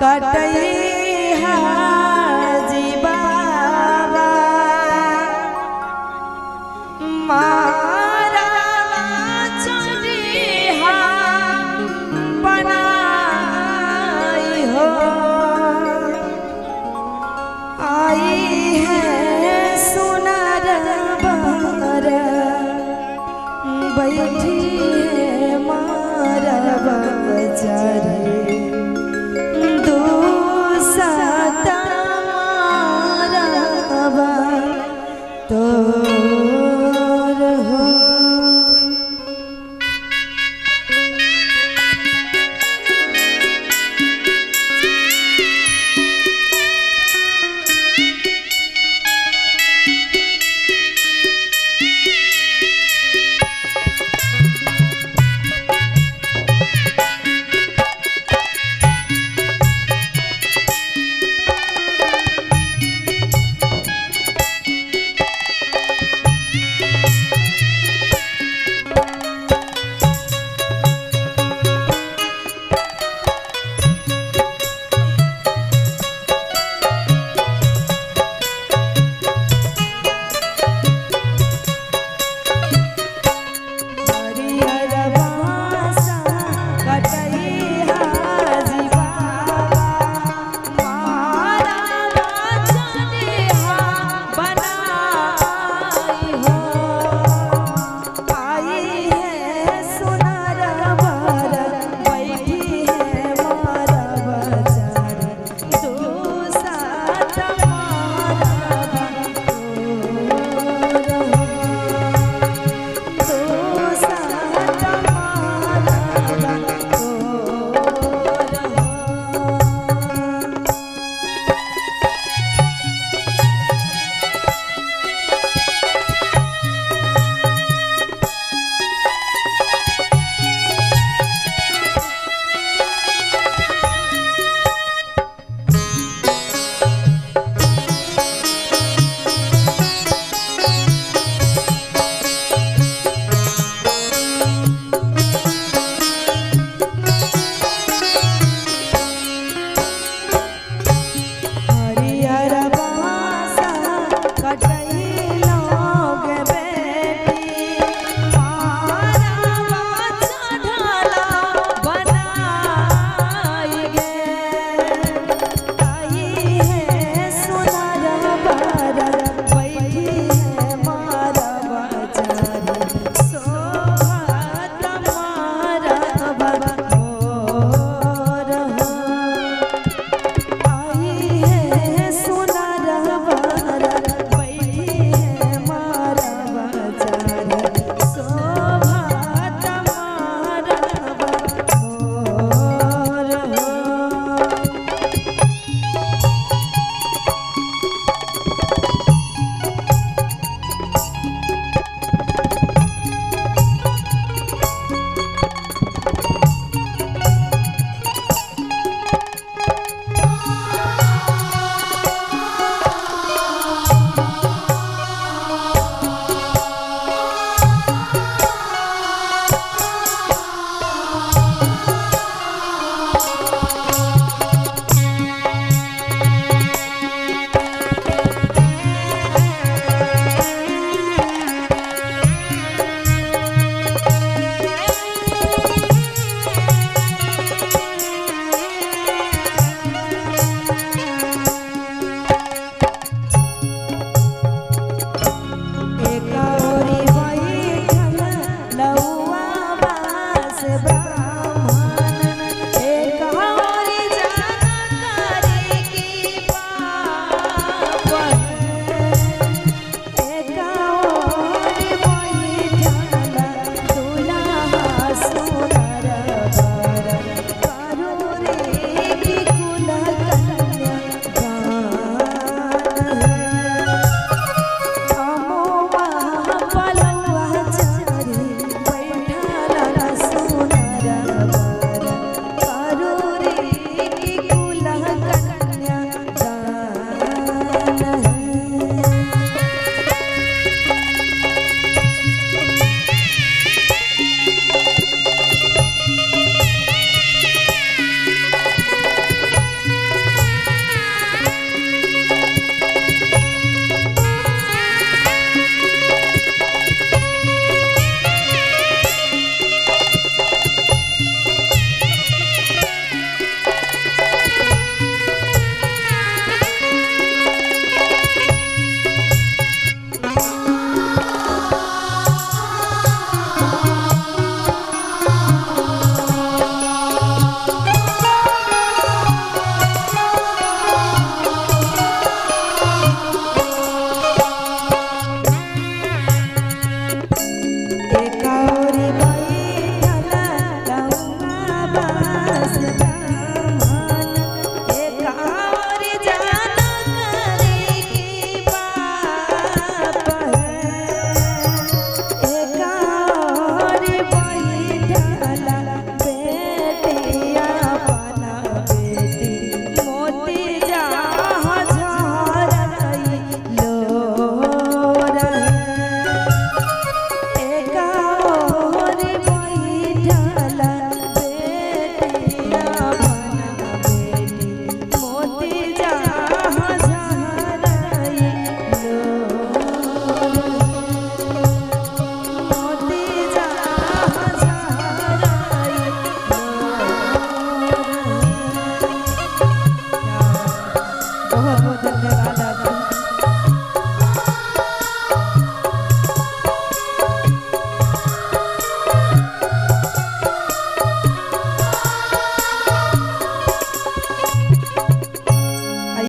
कटई हाजी बाबा मारा चढ़िया बनाई हो आई है सुनर बर बैठी है मारा बचरे दूसरा मारवा तोर हो। हरियर बासा कटई हाजी बाबा मारा चढ़िया बनाई हो आई है सुनर बर बैठी है मारा बचार दूसरा मारवा तोर हो। हरियर बासा कटई लोग बेटी मारा चढ़ला बनाई गे आई है सुनर बर बैठी है मारा बचारी शोभत मारा मोर हो। आई है सुनर बर बैठी है मारा बचारी शोभत मारा मोर हो। एक ओरी बैठल लौआ बास ब्राह्मण।